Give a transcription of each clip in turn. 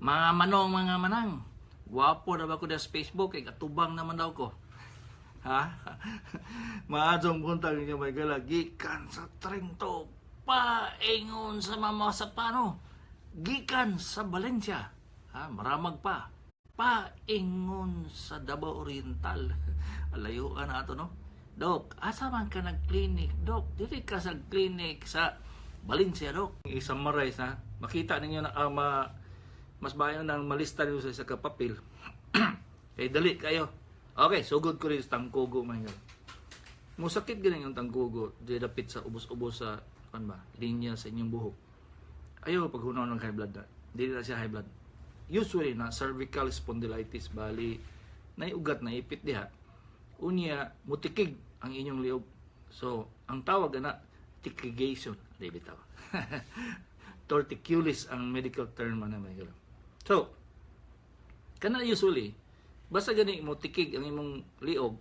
Mga manong, mga manang. Gwapo na ba ko sa Facebook? Kay katubang naman daw ko. Ha? Maadtong buntag ninyo, mga higala. Gikan sa Trento. Paingon sa Mama sa Pano. Gikan sa Valencia. Ha? Maramag pa. Paingon sa Davao Oriental. Layuan na ato, no? Dok, asa man ka nag-clinic? Dok, dili ka sa clinic sa Valencia, Dok. I-summarize, ha? Makita ninyo na mas bayo nang malista ninyo sa isa ka papel. Kay dali kayo. Okay, sugod ko rin sa tangkugo, mga higala. Musakit ganin yung tangkugo, di dapit sa ubos-ubos sa kan ba, linya sa inyong buhok. Ayaw paghunaw ng high blood na. Dili na siya high blood. Usually na cervical spondylitis, bali nay ugat na ipit diha. Unya mutikig ang inyong liog. So, ang tawag ana tikigation. Di bitaw. Torticollis ang medical term ana, mga higala. So, kana usually basta gani mo tikig ang imong liog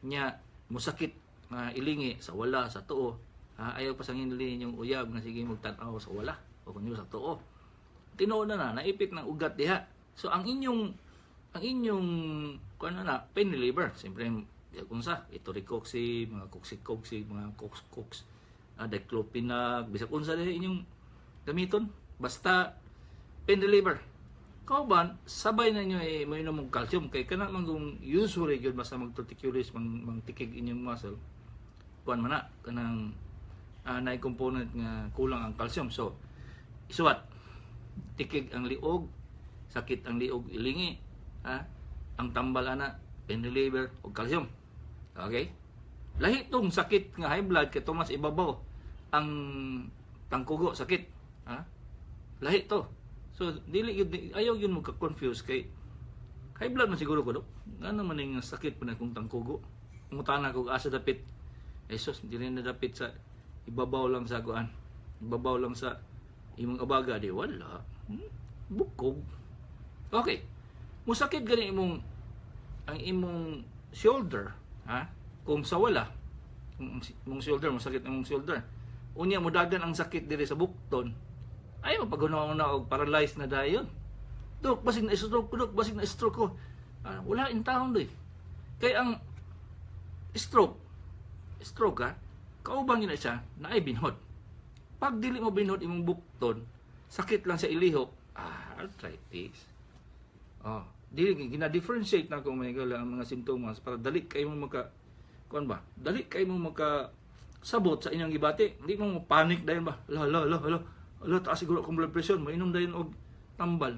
nya musakit nga ilingi sa wala, sa tuo, ha. Ayaw pasangin inyong uyab nga sige magtan-aw sa wala o kun sa tuo. Tinuod na na naipit ng ugat diha. So ang inyong kuan na pain reliever, siyempre di kung sa etoricoxib, mga coxi, mga cox cox, diclofenac, bisag unsa diha inyong gamiton, basta pain reliever. Kauban, sabay na nyo eh, mainom mong calcium. Kay kana man kung usually gyud basta mag-torticollis, mang tikig inyong muscle, kuan man na, kanang naay component nga kulang ang calcium. So, isuwat, tikig ang liog, sakit ang liog ilingi, ha? Ang tambal ana, pain reliever o calcium. Okay? Lahi tong sakit nga high blood kay mas ibabaw ang tangkugo sakit, ha? Lahi to. So dili gyud, ayaw gyud mo ka-confuse kay high blood man siguro ko, Dok. Ngano man ning sakit pa na kung tangkugo? Mutana ko asa dapit. Jesus, dili na dapit sa ibabaw lang sa kuan. Ibabaw lang sa imong abaga di wala. Bukog. Okay. Musakit gani imong ang imong shoulder, ha? Kung sa wala, kung ang imong shoulder, masakit ang imong shoulder. Unya mudagan ang sakit diri sa bukton. Ay mo paghunaw na og paralyzed na dayon. Dok, basig na stroke ko, Dok, basig na stroke ko. Ah, wala in taon doy. Kay ang stroke, stroke ha, kauban yun na siya, naay binhod. Pag dili mo binhod imong bukton, sakit lang sa ilihok, arthritis. Oh, dili gina-differentiate na ko, mga higala, ang mga sintomas para dali kayo mo maka kuan ba? Dali kayo mo maka sabot sa inyong gibati. Hindi mo mo panic dayon ba? Ala, ala, ala, ala. Ala, taas siguro akong blood pressure, mainom dayon og tambal.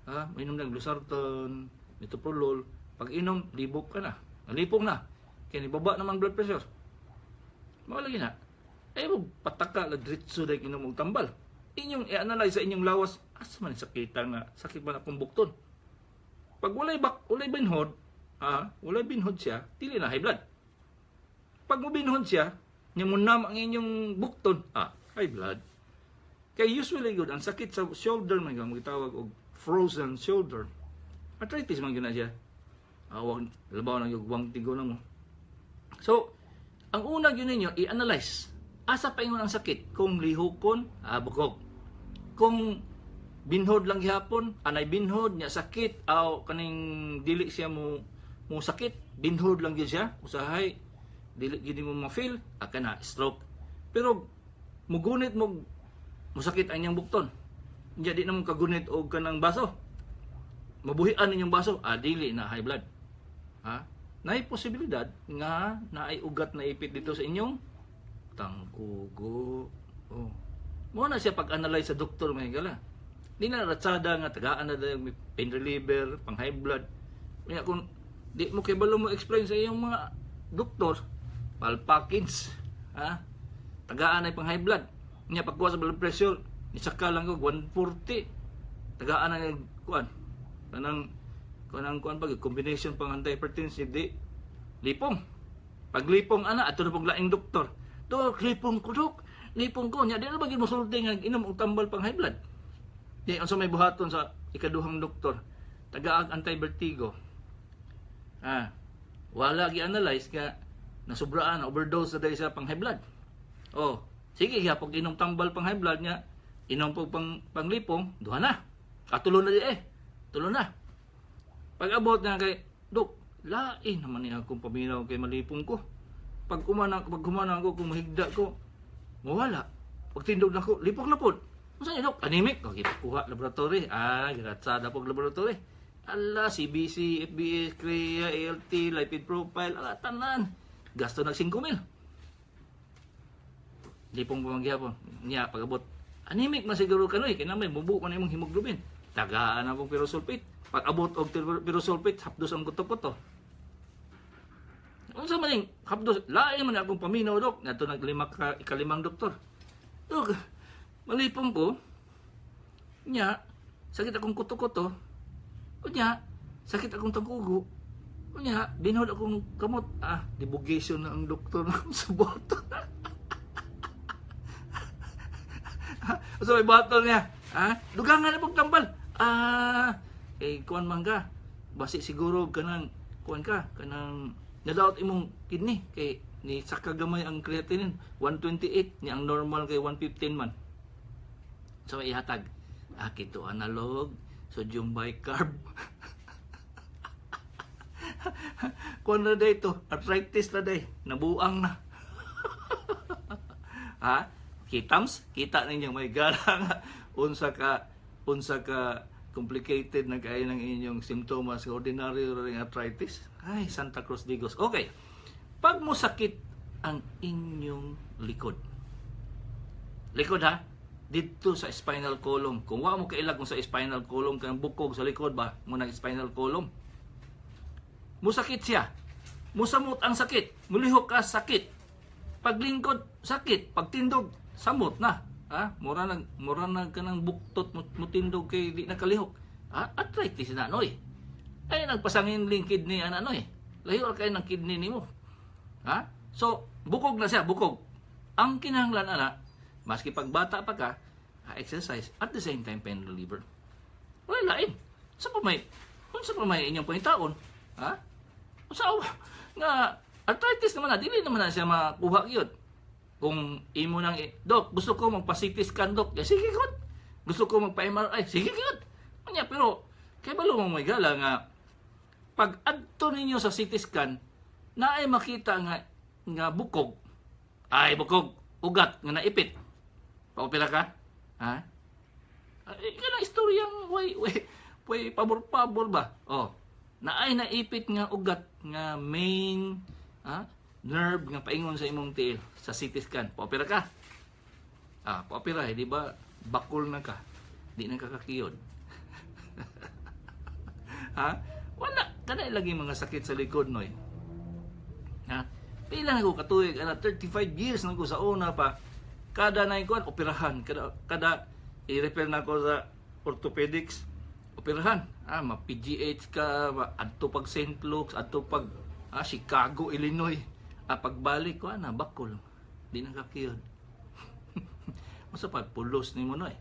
Ha? Mainom dayon losartan, metoprolol. Pag inom, libok ka na. Nalipong na. Kaya nibaba naman blood pressure. Mao lagi na. Ay mo pataka la diretso dahil inom og tambal. Inyong i-analyze sa inyong lawas, asa man sakita nga sakit man akong bukton. Pag walay binhod, ha, walay binhod siya, dili na high blood. Pag mo binhod siya, nya mo nam ang inyong bukton, high blood. Kay usually good ang sakit sa shoulder man nga gitawag og frozen shoulder. Arthritis man gyud na siya. Awag labaw na yung wang tigo na mo. So, ang una gyud ninyo i-analyze. Asa pa ingon ang sakit? Kung lihukon, bukog. Kung binhod lang gihapon, anay binhod nya sakit aw kaning dili siya mo mo sakit, binhod lang gyud siya, usahay dili gyud mo ma-feel, kana stroke. Pero mugunit mo musakit ang inyong bukton. Nya di na mo kagunit og kanang baso. Mabuhian ninyong baso, dili na high blood. Ha? Naay posibilidad nga naay ugat na ipit dito sa inyong tangkugo. Oh. Mo na siya pag-analyze sa doktor, mga higala. Di na ratsada nga tagaan na dayon may pain reliever, pang high blood. Kaya kung di mo kibalo mo explain sa iyong mga doktor, palpakins, ha? Tagaan na pang high blood. Nya pagkuha sa blood pressure, nisaka lang ko 140. Tagaan na yung kuan. Kanang kuan pag combination pang antihypertensive di lipong. Paglipong ana ato na pong laing doktor. "Dok, lipong ko, Dok. Lipong ko." Nya di na ba gyud mosulti nga inom og tambal pang high blood? Di unsa may buhaton sa ikaduhang doktor? Tagaag anti-vertigo. Wala gi-analyze nga nasubraan, overdose na dahil sa pang high blood. Oh, sige, pag inom tambal pang high blood nga, inom po pang panglipong, duha na. Katulo na di eh. Tulo na. Pag abot na kay, "Dok, lain naman ni akong paminaw kay malipong ko. Pag humana ako, kung mahigda ko, mawala. Pag tindog na ko, lipok na pod. Unsa ni, Dok? Anemic?" Okay, kuha laboratory. Ah, giratsada pog laboratory. Ala, CBC, FBS, CREA, ALT, lipid profile, ala, tanan. Gasto nag 5 mil. Lipong pa man gihapon. Niya, pag-abot, "Anemic man siguro ka, noy, kay na may mubo man imong hemoglobin." Tagaan akong ferrous sulfate. Pag abot og ferrous sulfate, hapdos ang kuto-kuto. "Unsa man ning hapdos? Lain man akong paminaw, Dok." Ngadto naglima ka ikalimang doktor. "Dok, malipong ko. Nya, sakit akong kuto-kuto. Unya, sakit akong tangkugo. Unya, binhod akong kamot." Ah, dibugation na ang doktor sa boto. So may bottle niya. Ha? "Dugangan na pag tambal." Ah, eh kuan man ka. Basi siguro kanang kuan ka, kanang nadaot imong kidney kay ni saka gamay ang creatinine, 128 ni, ang normal kay 115 man. So ihatag, ah, keto analog, sodium bicarb. Kuan na day to, arthritis na day, nabuang na. Ha? Kitams, kita ninyo may gara nga unsa ka complicated na kaayo ng inyong simptomas sa ordinary ring arthritis. Ay, Santa Cruz Digos. Okay. Pag mo sakit ang inyong likod. Likod ha? Dito sa spinal column. Kung wa mo kaila kung sa spinal column, kanang bukog sa likod ba, mo nang spinal column. Musakit siya. Musamot ang sakit. Mulihok ka, sakit. Paglingkod, sakit. Pagtindog, samot na. Ha? Mura nag kanang buktot mutindog kay di nakalihok. Ha? Arthritis na, noy. Ay nagpasangin ling kidney ana, noy. Layo ra kay ng kidney nimo. Ha? So, bukog na siya, bukog. Ang kinahanglan ana, maski pag bata pa ka, ha, exercise at the same time pain reliever. Wala lain. Unsa pa may inyong pangitaon? Ha? Unsa nga arthritis naman na, dili naman na siya makuha gyud. Kung imo nang, "Dok, gusto ko magpa-CT scan, Dok." Eh, sige gyud. "Gusto ko magpa-MRI." Sige gyud. Unya, pero kay balo mo may gala nga pag adto ninyo sa CT scan, naay makita nga nga bukog. Ay bukog, ugat nga naipit. Paopera ka? Ha? Ay, kanang istoryang way pabor-pabor ba? Oh. Naay naipit nga ugat nga main, ha, nerve nga paingon sa imong tiil sa CT scan. Paopera ka? Ah, paopera, eh, di ba? Bakol na ka. Di na ka kakiyod. Ha? Wala kana lagi mga sakit sa likod, noy. Ha? Pila na ko katuig ana, 35 years na ko sa una pa. Kada na kuan, operahan, kada kada i-refer na ko sa orthopedics, operahan. Ah, ma PGH ka, ma adto pag St. Luke's, adto pag, ah, Chicago, Illinois. Ah, pagbalik ko ana, bakol. Di na kakiyod. Unsa pa pulos nimo, noy?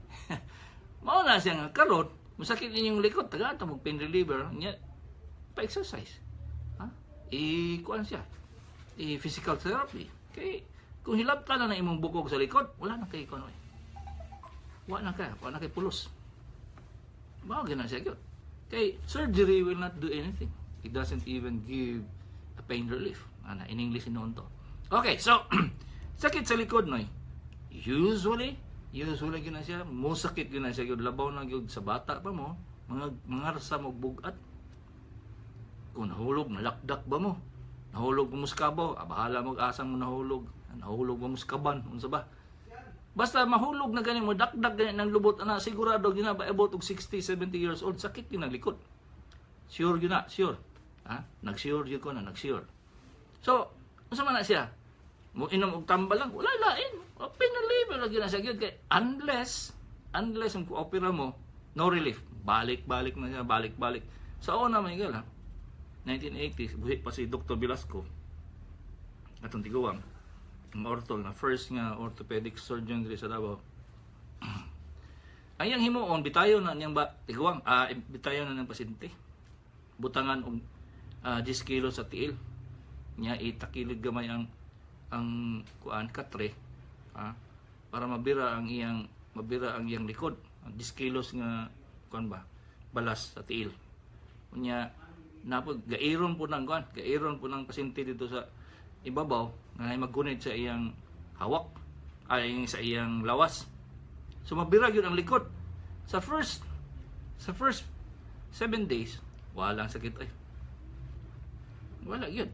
Mao na siya nga karon, masakit inyong likod, tagaan ta mo pain reliever, nya pa-exercise. Ha? I kuan siya. I physical therapy. Kay kung hilab ka na na imong bukog sa likod, wala na kay kuan, eh. Wala na kay pulos. Mao gyud na siya gyud. Kay surgery will not do anything. It doesn't even give a pain relief. Ana, in English noon to. Okay, so sakit sa likod, noy. Usually gyud na siya, mo sakit gyud na siya gyud, labaw na gyud sa bata pa mo, mga rasa mo bugat. Kung nahulog, nalakdak ba mo? Nahulog mo sa kabaw, ah, bahala mo asang mo nahulog. Nahulog mo sa kaban, unsa ba? Basta mahulog na gani mo, dakdak gani ng lubot ana, sigurado gina ba abot og 60, 70 years old, sakit gyud ang likod. Sure gyud na, sure. Ha? Nag-sure gyud ko na, nag-sure. So, unsa man na siya? Mo inom og tambal lang, wala lain. Pain reliever lagi na siya gyud kay unless ang opera mo, no relief. Balik-balik na siya, balik-balik. Sa una may ha? 1980s, buhi pa si Dr. Velasco. Atong tiguang. Ang ortho na first nga orthopedic surgeon diri sa Davao. Ang iyang himuon, bitayo na niyang ba, tiguang, ah, bitayo na ng pasyente. Butangan og 10 kilo sa tiil. Nya itakilid gamay ang kuan katre, ah, para mabira ang iyang likod. Ang 10 kilos nga kuan ba. balas sa tiil. Unya napo gairon po ng kuan, gairon po ng pasyente dito sa ibabaw nga nay maggunit sa iyang hawak ay sa iyang lawas. So mabira gyud ang likod. Sa first 7 days, walang sakit ay. Wala gyud.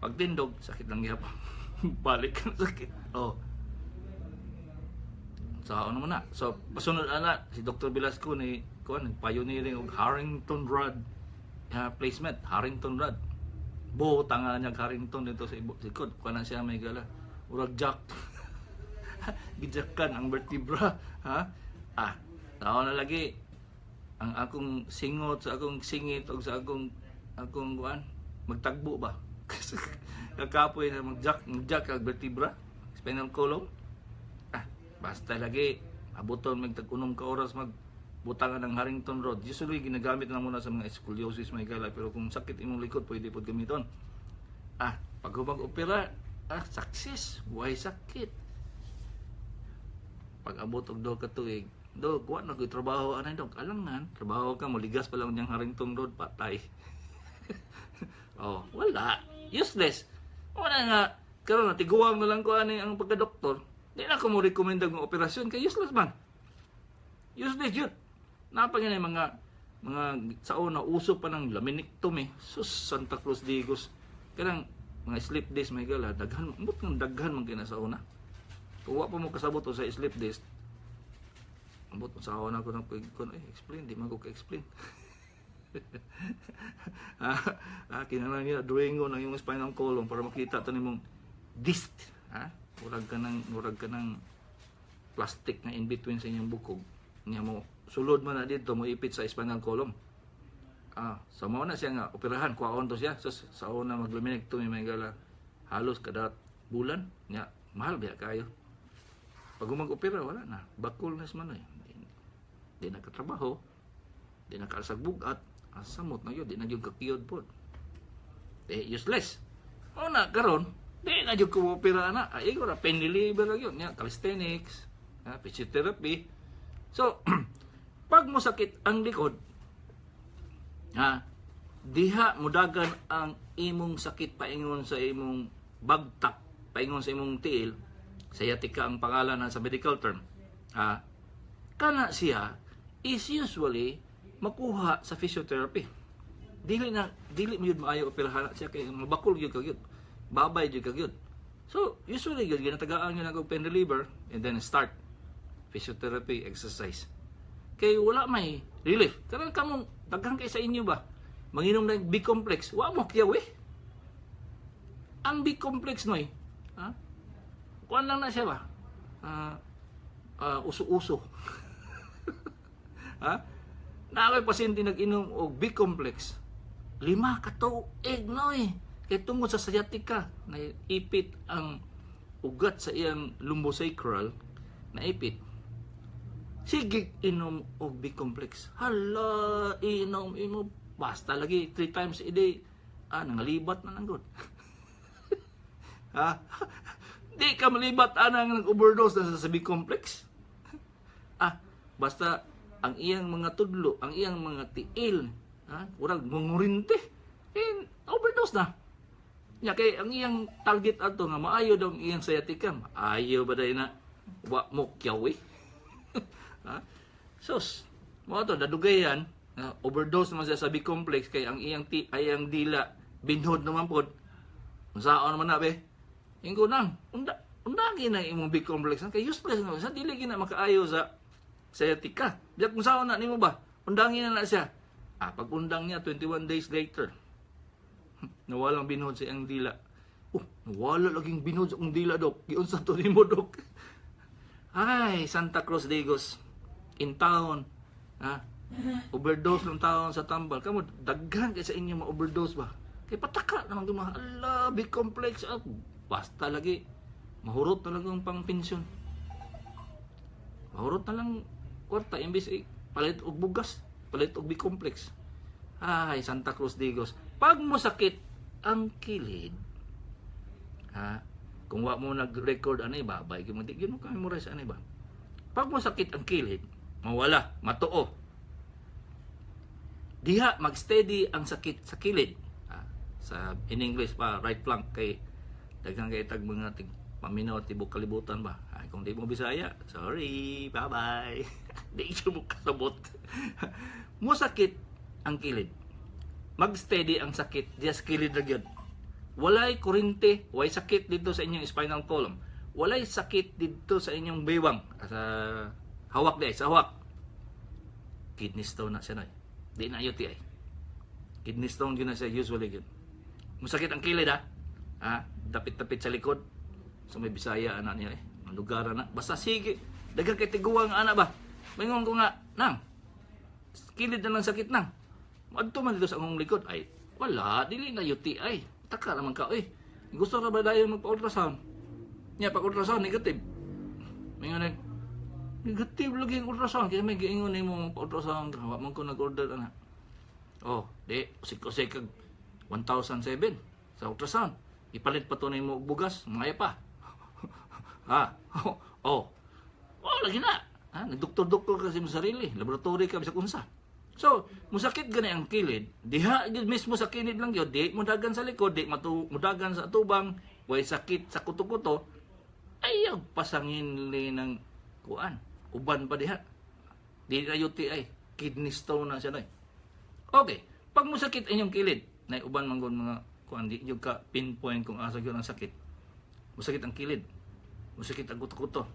Pagtindog, sakit lang gyapon. Balik ang sakit. Oh. Sa ano man na. So, pasunod ana si Dr. Velasco ni kuan, pioneering og Harrington rod placement, Harrington rod. Bo tanga niya Harrington dito sa likod. Kuan na siya, may gala. Murag jack. Gijakkan ang vertebra, ha? Ah, tao na lagi ang akong singot sa akong singit o sa akong akong kuan magtagbo ba. Kakapoy na mag-jack, mag-jack ang vertebra, spinal column. Ah, basta lagi abuton mag tag 6 ka oras mag butangan ng Harrington rod. Usually ginagamit na muna sa mga scoliosis, may gala, pero kung sakit imong likod, pwede pod gamiton. Ah, pag humag opera, ah, success, why sakit. Pag abot og 2 ka tuig, "Dok, wa na ko'y trabaho anay, dok." Alangan, trabaho ka, moligas pa lang niyang Harrington rod, patay. Oh, wala. Useless. Wala nga, karon natiguang na lang ko ani ang pagka-doktor. Di na ko mo recommend ang operasyon kay useless man. Useless yun. Napag yung mga sa una uso pa ng laminectomy. Sus, Santa Cruz Digos. Kanang mga slip disc, may gala, daghan, ambot ng daghan man kina sa una. Kung wa pa mo kasabot sa slip disc, ambot sa una ko nang kun eh, explain, di man ko ka-explain. Ah, kinahanglan niya drawing ko ng imong spinal column para makita to nimong disc, ha? Murag ka ng plastic na in between sa inyong bukog. Nya mo sulod man na dito, mo ipit sa spinal column. Ah, so mao na siya nga operahan, kuhaon to siya. So sa una mag-laminectomy, may gala, halos kada bulan nya mahal biya kayo. Pag mag-opera, wala na. Bakol na sa manoy. Di na katrabaho, di na kaasag bugat, ang samot na yun, di na yun kakiyod po. Eh, useless. O na, karon, di na yun kumopera na. Ay, ikaw na, pain reliever lang yun. Ya, calisthenics, ha, physiotherapy. So, pag mo sakit ang likod, ha, diha mudagan ang imong sakit paingon sa imong bagtak, paingon sa imong tiil, sciatica ang pangalan na sa medical term. Ha, kana siya is usually makuha sa physiotherapy. Dili na dili mo yun maayo operahan na siya kay mabakol gyud ka gyud. Babay gyud ka gyud. So, usually gyud ginatagaan gyud og pain reliever and then start physiotherapy exercise. Kay wala may relief. Karon kamong daghan kay sa inyo ba? Manginom ng B complex, wa mo kiyaw eh. Ang B complex noy, ha? Kuan lang na siya ba? Ah, uso-uso. Ha? Naa ko'y pasyente nag-inom og B complex. 5 ka tuig noy. Kay tungod sa sciatica, naipit ang ugat sa iyang lumbosacral, naipit. Sige, inom og B complex. Hala, inom imo basta lagi three times a day. Ah, nangalibat na lang gud. Ha? Di ka malibat anang nag-overdose na sa B complex. Ah, basta ang iyang mga tudlo, ang iyang mga tiil, ha, murag mangurinte. Eh, overdose na. Nya kay ang iyang target ato nga maayo daw ang iyang sciatica. Maayo ba day na wa mo kyaw eh? Ha? Sus, mo to dadugayan na overdose naman siya sa B complex kay ang iyang ti ay ang dila binhod naman pod. Unsaon naman na be? Ingko nang unda undagi na imong B complex kay useless na sa dili gina makaayo sa sciatica. Biyak kung saan na nimo ba? Undangin na na siya. Ah, pag undang niya 21 days later, nawalang binhod sa iyang dila. Oh, nawala laging binhod sa akong dila, dok. Giunsa to nimo, dok? Ay, Santa Cruz Digos. In town. Ha? Overdose ng taon sa tambal. Kamo, daghan kay sa inyo ma-overdose ba? Kay pataka naman gumawa. Ala, B complex. Ah, basta lagi. Mahurot talaga ang pang pensyon. Mahurot na lang kwarta imbis eh, palit og bugas, palit og B complex. Ay, Santa Cruz Digos. Pag mo sakit ang kilid, ha? Kung wa mo nag-record anay ba, bay gyud mo di gyud mo ka memorize anay ba. Pag mo sakit ang kilid, Mawala, matuo. Diha mag-steady ang sakit sa kilid. Ah, sa in English pa, right flank, kay daghan kay tag mga tig paminaw tibok kalibutan ba. Ay, kung di mo Bisaya, sorry, bye-bye. Di mo kasabot. Musakit ang kilid. Mag-steady ang sakit diya sa kilid ra gyud. Walay kurente, walay sakit dito sa inyong spinal column. Walay sakit dito sa inyong baywang, sa hawak di, sa hawak. Kidney stone na siya, noy. Di na UTI. Kidney stone yun na siya usually yun. Musakit ang kilid ha. Ha? Dapit-dapit sa likod. Sa may Bisaya ana niya eh. Ang lugar na. Basta sige. Daghang kay tiguang ana ba. Maingon ko nga, "Nang. Kilid na lang sakit, nang. Adto man dito sa akong likod." Ay, wala, dili na UTI. Taka naman ka eh. Gusto ra ba dayon magpa-ultrasound? Nya pag ultrasound negative. Maingon na, negative lagi ang ultrasound kaya may giingon nimo magpa-ultrasound ka. Wa man ko nag-order ana. Oh, di usik-usik kag 1,007 sa ultrasound. Ipalit pa to nimo og bugas, maya pa. Ha? Oh. Oh, lagi na. Ha? Nagdoktor-doktor ka sa imong sarili, laboratory ka bisag unsa. So, musakit gani ang kilid, diha gyud mismo sa kilid lang gyud, di mudagan sa likod, di matu mudagan sa atubang, way sakit sa kuto-kuto, ayaw pasangin li ng kuan. Uban pa diha. Di na UTI, kidney stone na siya, noy. Okay, pag musakit inyong kilid, na uban man gud mga kuan, di gyud ka pinpoint kung asa gyud ang sakit. Musakit ang kilid. Musakit ang kuto-kuto.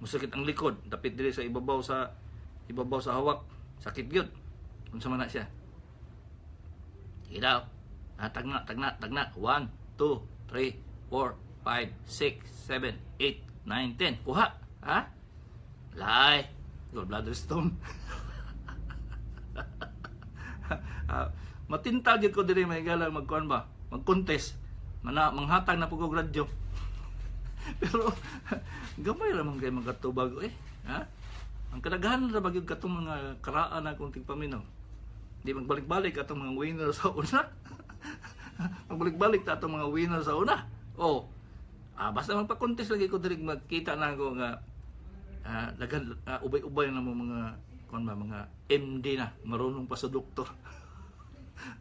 Musakit ang likod, dapit diri sa ibabaw sa hawak, sakit gyud. Unsa man na siya? Sige daw. Ah, tagna, tagna, tagna. 1, 2, 3, 4, 5, 6, 7, 8, 9, 10. Kuha. Ha? Lay. Gallbladder stone. Ah, matintal gyud ko diri, may galang magkuan ba? Mag-contest. Mana manghatag na pud ko radyo. Pero gamay ra man kay magatubag eh. Ha? Ang kadaghanan ra ba gyud katong mga karaan na kung tigpaminaw. Di magbalik-balik atong mga winner sa una. Magbalik-balik ta atong mga winner sa una. Oh. Ah, basta magpa-contest lagi ko diri, magkita na ako nga daghan ubay-ubay na mo mga kuan ba, mga MD na marunong pa sa doktor.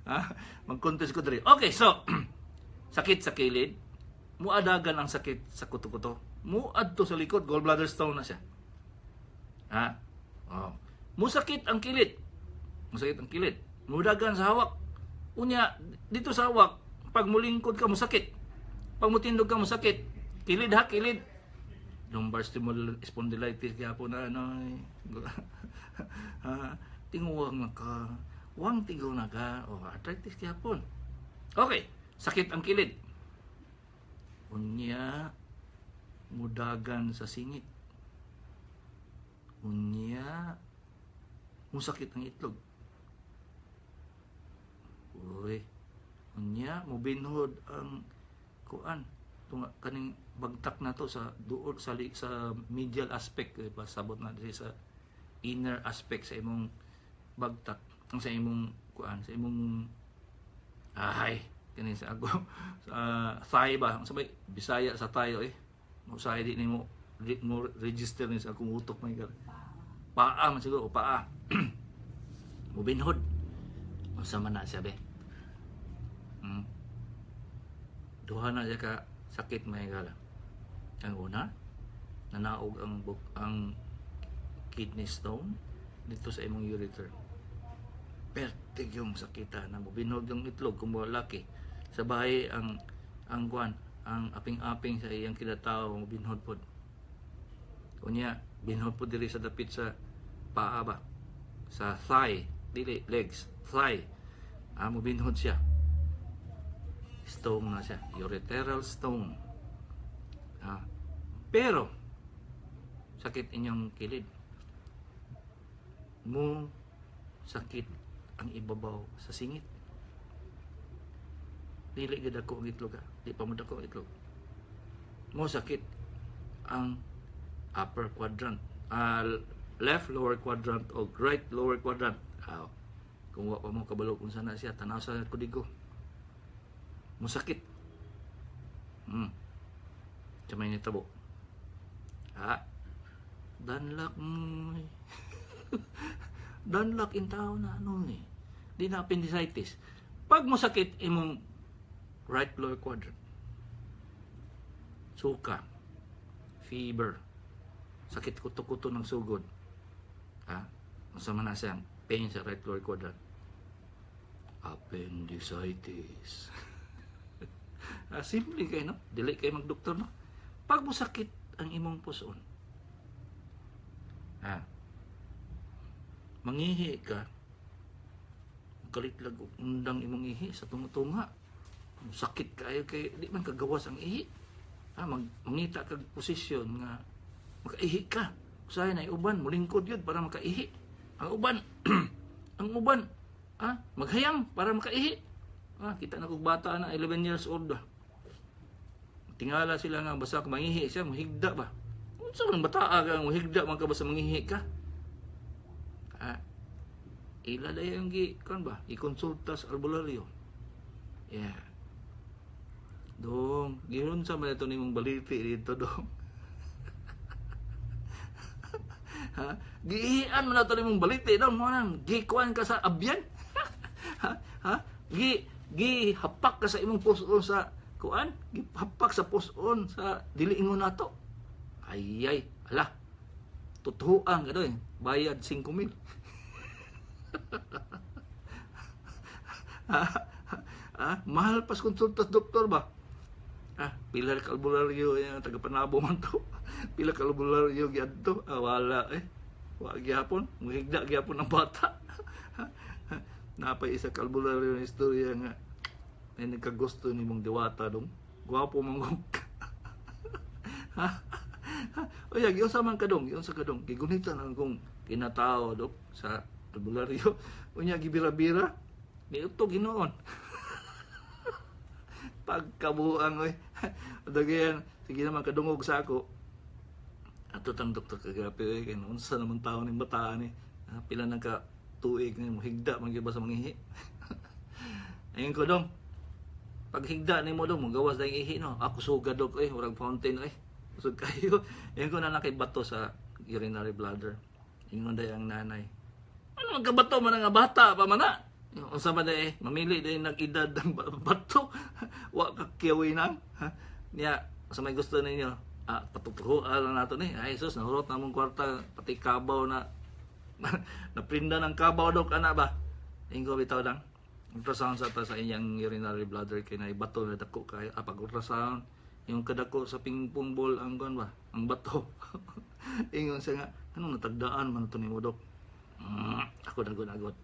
Ha? Mag-contest ko diri. Okay, so sakit sa kilid, muadagan ang sakit sa kuto-kuto. Muadto sa likod, gallbladder stone na siya. Ha? Oh. Musakit ang kilid. Musakit ang kilid. Mudagan sa hawak. Unya, dito sa hawak, pag mulingkod ka, musakit. Pag mutindog ka, musakit. Kilid ha, kilid. Lumbar spondylitis gyapon na ano eh. Ha, tinguwang na ka. Wang tigaw na ka. O, arthritis gyapon. Okay, sakit ang kilid. Unya, mudagan sa singit. Unya, musakit ang itlog. Uy, unya, mubinhod ang kuan tunga kaning bagtak na to sa duol sa medial aspect eh, pasabot na diri sa inner aspect sa imong bagtak, ang sa imong kuan, sa imong ay kani sa ako sa thigh ba, ang sabay Bisaya sa tayo eh, usahay di nimo di mo register ni sa akong utok may gar paa man siguro o paa, mubinhod. Unsa man na siya be? Duha na siya ka sakit, mga higala. Ang una, nanaog ang kidney stone dito sa imong ureter. Pertig yung sakita na mobinhod yung itlog kung laki. Sa bahay ang kuan, ang aping-aping sa iyang kinatao mobinhod pod. Unya, binhod pod diri sa dapit sa paa ba? Sa thigh, dili legs, thigh. Ah, mobinhod siya. Stone na siya, ureteral stone. Ah, pero sakit inyong kilid. Mo sakit ang ibabaw sa singit. Dili gid ako ang itlog ha. Di pa mo dako ang itlog. Mo sakit ang upper quadrant. Ah, left lower quadrant o right lower quadrant. Ah, kung wa pa mo kabalo kung sana siya, tanaw sa kodigo. Musakit. Sa may nitabo. Ha? Danlak mo. Dunlock in tao na ano eh. Di na appendicitis. Pag mo sakit imong right lower quadrant, suka, fever, sakit kuto-kuto ng sugod, ha? Unsa man na siyang pain sa right lower quadrant? Appendicitis. Ah, simple kay, no? Dili kay magdoktor, no? Pag mo sakit ang imong puson, ha? Mangihi ka, kalitlag og undang imong ihi sa tunga-tunga. Sakit kaayo kay di man kagawas ang ihi. Ha, mangita kag posisyon nga makaihi ka. Usahay na uban mulingkod yun para makaihi. Ang uban, maghayang para makaihi. Ah, kita na kog bata na 11 years old ba. Tingala sila nga basta mangihi siya, muhigda ba. Unsa man bata ka muhigda man ka basta mangihi ka? Ah, ila dayon gi kan ba ikonsulta sa albularyo. Yeah. Dong, giron sa man ito nimong baliti dito, dong. Ha? Giian man nato nimong baliti, dong, mo nang gikuan ka sa abyan. Ha? Ha? Gi gihapak ka sa imong puson sa kuan, gihapak sa puson sa dili ingon nato. Ay ay, ala. Tutuan ka doy, bayad 5,000. Ah, mahal pas konsulta sa doktor ba? Ah, pila ka albularyo yan, taga Panabo man to. Pila ka albularyo giadto, ah, wala eh. Wa gyapon, muhigda gyapon ang bata. Napay isa ka albularyo na istorya nga ay nagkagusto ni mong diwata dong. Gwapo man gud ka. Oya, giunsa man kadong, giunsa kadong. Gigunitan ang kong kinatao dok sa albularyo. Unya gibira-bira, niuto ginoon. Pagkabuang oy. Dagayan, sige naman kadungog sa ako. Ato tang Doktor Kagapi oy, kay unsa naman tao ning bataan ni. Ah, pila nang ka tuig ni higda man gyud ba sa mangihi. Ayun ko dong. Pag higda nimo dong, mogawas dayong ihi, no. Ako sugad dok oy, murag fountain oy. Kusog kayo. Ayun ko na bato sa urinary bladder. Ingon day ang nanay. Ano magkabato man nga bata pa man na? Unsa man day eh, mamili day nag-edad ang bato. Wa ka kiyawi nang. Ha? Niya, sa may gusto ninyo, ah, patutuhuan lang nato ni. Ay sus, nahurot na mong kwarta, pati kabaw na naprinda ng kabaw dok ana ba. Ingo bitaw lang. Ultrasound sa ta sa iyang urinary bladder kay na bato na dako kay, ah, pag ultrasound yung kadako sa ping pong ball ang kuan ba ang bato. Ingon siya nga, anong natagdaan man to nimo, dok? Ako nagod-agod.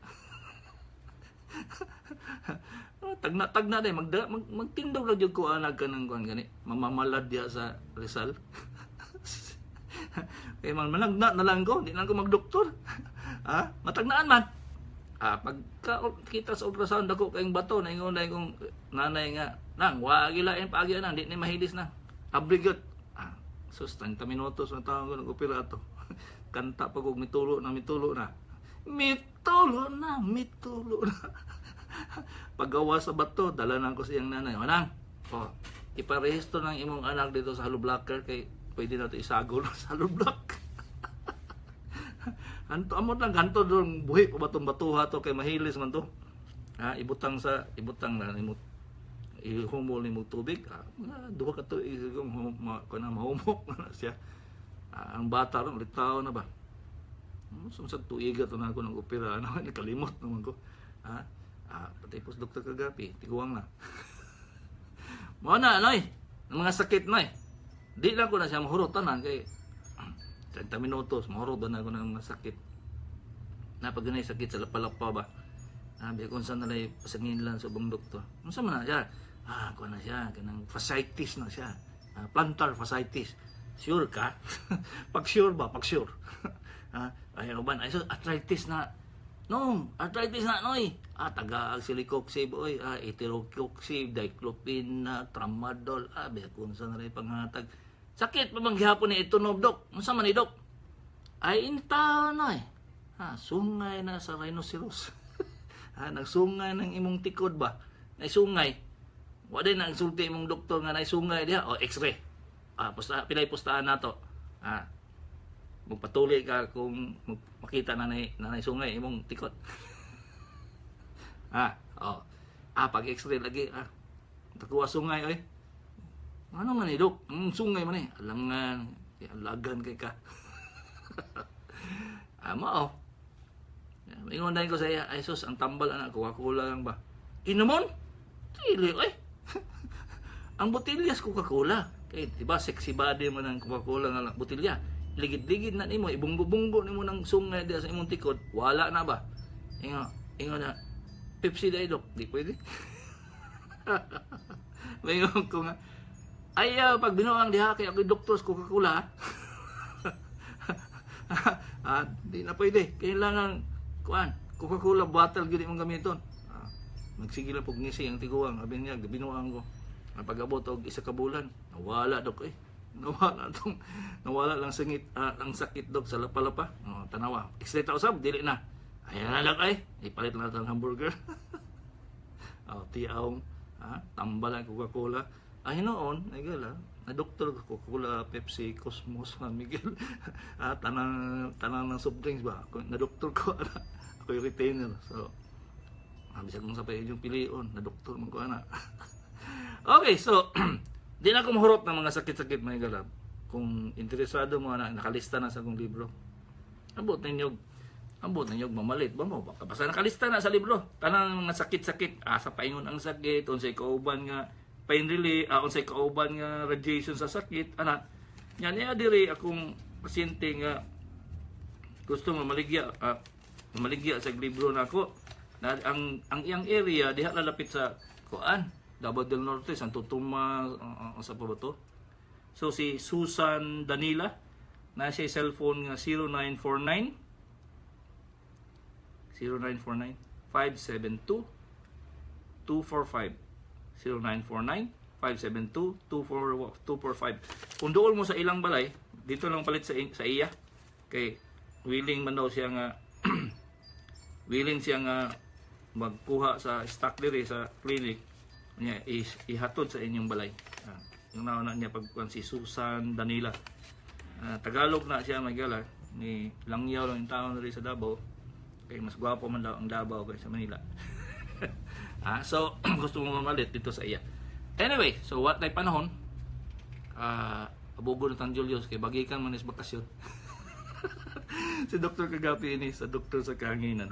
Oh, tagna tagna day magda, magtindog ra jud ko anag kanang kuan gani mamamalad diha sa Rizal. Kay man managna na lang ko, di lang ko magdoktor. Ha, matagnaan man. Ah, pagka kita sa ultrasound dako kayong bato, naingon na kong nanay nga, nang wa gilain paagi nang di ni mahilis na. Abrigot. Ah, sus, 30 minutos na tawag ko nag-opera ato. Kanta pag og mitulo na, mitulo na. Mitulo na, mitulo na. Paggawa sa bato, dala na ko siyang nanay. Manang, oh, iparehistro ng imong anak dito sa hollow blocker kay pwede na ito isagol sa hollow block. Anto amot lang ganto dong buhi pa batong batuha to kay mahilis man to. Ha, ibutang sa ibutang na nimo ihumol nimo tubig, ah, mga duha ka tuig siguro ma, kana mahumok na siya. Ah, ang bata ron litaw na ba. Sa tuiga to na ako ng opera, ano, nakalimot naman ko. Ah, ah, patay po sa Dr. Kagapi, tiguang na. Mao na, noy, ang mga sakit, noy. Di lang ko na siya mahurot tanan kay 30 minutos, mahurot na ako ng mga sakit. Napag ganay sakit sa lapalapa ba. Sabi kung saan nalay pasangin lang sa ubang doktor. Unsa man na siya? Ah, kuha na siya, kanang fasciitis na siya. Ah, plantar fasciitis. Sure ka? Pag sure ba? Pag sure. Ah, ay uban, ay so arthritis na. No, arthritis na noy. Ah, taga celecoxib oy, ah, etoricoxib, diclofenac, tramadol, ah, biya kung saan na panghatag. Sakit pa bang gihapon ni itunob, dok? Unsa man ni, dok? Ay inta na eh. Ha, sungay na sa rhinoceros. Ha, nagsungay ng imong tikod ba? Naisungay. Wa din nang sulti imong doktor nga naisungay diha o x-ray. Ah, pusta pilay pustahan nato. Ah. Magpatuli ka kung makita na na sungay imong tikot. Ah, oh. Ah, pag x-ray lagi ah. Takuha sungay oy. Ano man ni, Dok? Sungay man eh. Alangan, kay alagan kay ka. Ah, mao. Ingon ko sa iya, "Ay sus, ang tambal ana, Coca-Cola lang ba?" Inumon? Dili oy. Ang botelya sa Coca-Cola. Kay di ba sexy body man ang Coca-Cola nga botelya. Ligid-ligid na nimo, ibunggo-bunggo nimo ng sungay diha sa imong tikod, wala na ba? Ingon, ingon na, "Pepsi dai, Dok." Di pwede. Mayon ko nga, ay, pag binuang diha kay ako doktor sa Coca-Cola. Ah, di na pwede. Kailangan kuan, Coca-Cola bottle gyud imong gamiton. Ah, magsige lang pug ngisi ang tiguang. Abi niya, binuang ko. Ang pag-abot og isa ka bulan, nawala, Dok, eh. Nawala tong nawala lang singit, ah, ang sakit, Dok, sa lapa-lapa. Oh, tanawa. X-ray ta usab, dili na. Ay na lang ay. Ipalit lang ang hamburger. Oh, tiaw, ha? Tambal ang Coca-Cola. Ay noon, ay gala, na doktor ko Coca-Cola, Pepsi, Cosmos, San Miguel. Ah, tanang tanang ng soft drinks ba? Ako, na doktor ko ana. Ako yung retainer. So, ah, bisag mong sa pa inyong pilion, na doktor man ko ana. Okay, so di na ako mahurot ng mga sakit-sakit, mga galab. Kung interesado mo na, nakalista na sa akong libro. Ambot ninyo mamalit ba mo? Baka basta nakalista na sa libro. Tanang mga sakit-sakit, asa paingon ang sakit, unsay kauban nga pain relief, unsay kauban nga radiation sa sakit, ana. Yan niya diri akong pasyente nga gusto mamaligya sa libro nako. Na ang iyang area diha lalapit sa kuan, Davao del Norte, Santo Tomas, sa pa ba to? So si Susan Danila na siya cellphone nga 0949 0949 572 245, 0949 572 245. Kung dool mo sa ilang balay, dito lang palit sa iya kay willing man daw siya nga willing siya nga magkuha sa stock diri sa clinic niya is ihatod sa inyong balay. Ah, yung nauna niya pag si Susan Danila. Ah, Tagalog na siya may gala ni langyaw lang yung tao diri sa Davao kay mas gwapo man daw ang Davao kaysa Manila. Ah, so gusto mo mamalit dito sa iya. Anyway, so what tay panahon? Ah, abugo na tang Julius kay bagikan man is bakasyon. Si Dr. Kagapi ini sa doktor sa kahanginan.